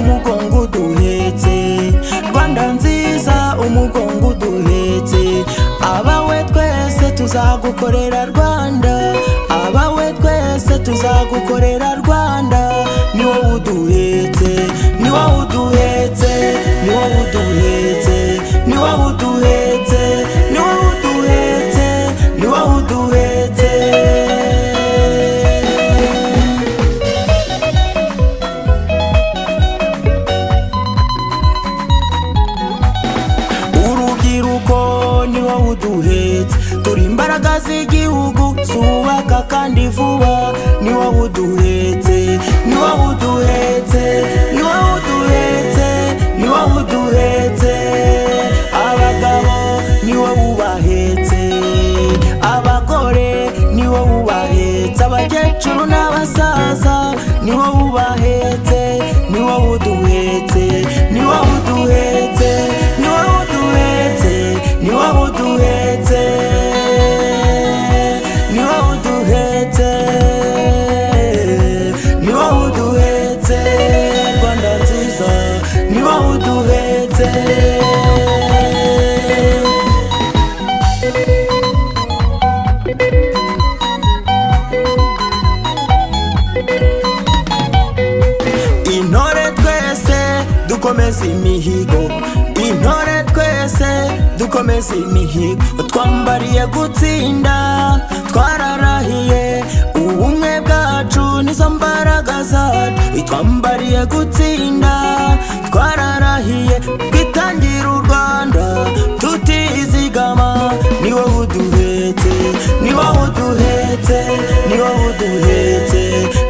umugongo uduhetse. Rwanda nziza, umugongo uduhetse. Abawe twese tuzagukorera Rwanda, abawe twese tuzagukorera Rwanda. Ni wowe uduhetse, ni wowe uduhetse, ni wowe uduhetse, ni wowe uduhetse, ni wowe uduhetse, ni wowe uduhetse. Urubyiruko, ni wowe uduhetse. Turi imbaraga z'igihugu zubaka kandi vuba. Ni wowe uduhetse, ni wowe uduhetse, ni wowe uduhetse, ni wowe uduhetse. Abagabo, ni wowe ubahetse. Abagore, ni wowe ubahetse. Abakecuru n'abasaza, ni wowe ubahetse. Ni wowe uduhetse, ni wowe uduhetse, ni wowe uduhetse, ni wowe uduhetse, ni wowe uduhetse, ni wowe uduhetse. Rwanda nziza, ni wowe uduhetse. Intore twese dukomeze imihigo, intore twese dukomeze imihigo. Twambariye gutsinda, twararahiye. Ubumwe bwacu nizo mbaraga zacu. Twambariye gutsinda, twararahiye. Twitangira u Rwanda tutizigama. Ni wowe uduhetse, ni wowe uduhetse, ni wowe uduhetse,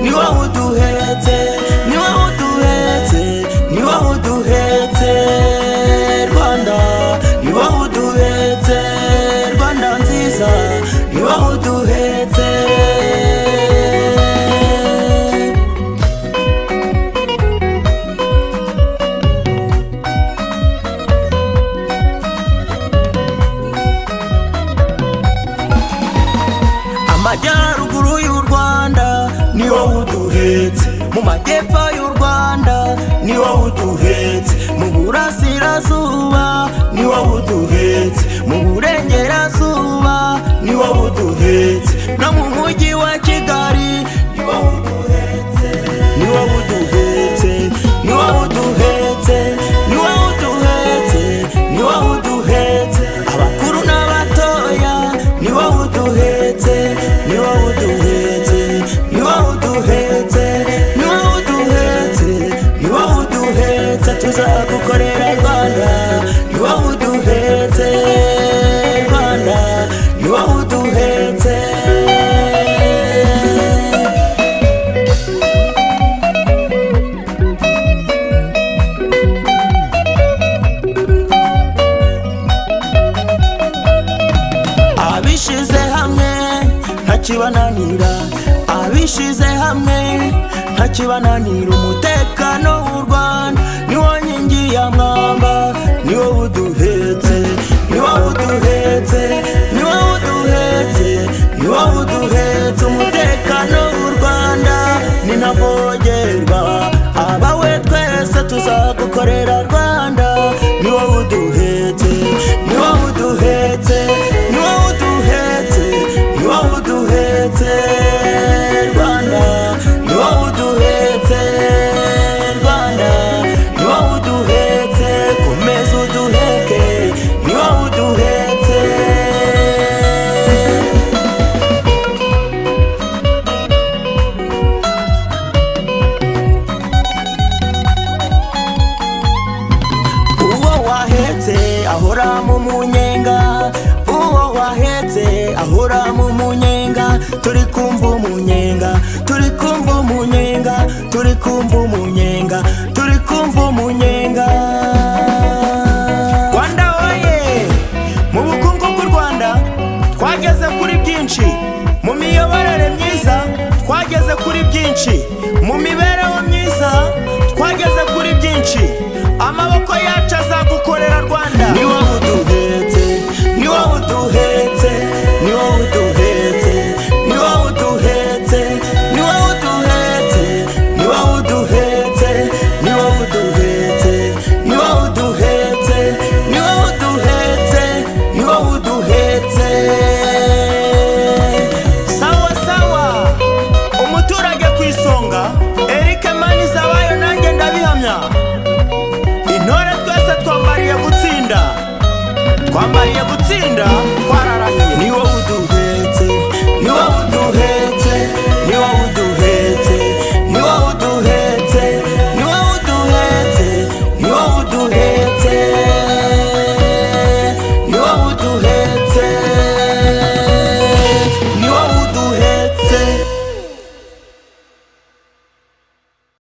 ni wowe uduhetse, ni wowe uduhetse, ni wowe uduhetse. Rwanda, ni wowe uduhetse. Rwanda nziza, ni wowe uduhetse. Amajyaruguru y'u Rwanda, ni wowe uduhetse. Mu majyepfo y'u Rwanda, ni wowe uduhetse. Mu burasirazuba, ni wowe uduhetse. Mu burengerazuba, ni wowe uduhetse. No mu mujyi wa Kigali, ni wowe uduhetse, ni wowe uduhetse, ni wowe uduhetse, ni wowe uduhetse, ni wowe uduhetse. Abakuru n'abatoya, ni wowe uduhetse, ni wowe uduhetse, ni wowe uduhetse, ni wowe uduhetse, ni wowe uduhetse. Tuzagukorera Rwanda, ni wowe uduhetse. Rwanda, ni wowe uduhetse. Abishize hamwe ntakibananira, abishize hamwe ntakibananira. Umutekano w'u Rwanda ni wo nkingi ya mwamba. Ni wowe uduhetse, ni wowe uduhetse, ni wowe uduhetse, ni wowe uduhetse. Umutekano w'u Rwanda ni ntavogerwa. Abawe twese tuzagukorera Rwanda. Ni wowe uduhetse, ni wowe uduhetse, ni wowe uduhetse, ni wowe uduhetse. Rwanda, ni wowe uduhetse. Rwanda, ni wowe uduhetse. Komeza uduheke, ni wowe uduhetse. Uwo wahetse ahora mu munyenga, uwo wahetse ahora mu munyenga. Turi kumva umunyenga, turi kumva umunyenga, turi kumva umunyenga, turi kumva umunyenga. Rwanda oye! Mu bukungu bw'u Rwanda twageze kuri byinshi, mu miyoborere myiza twageze kuri byinshi, mu mibereho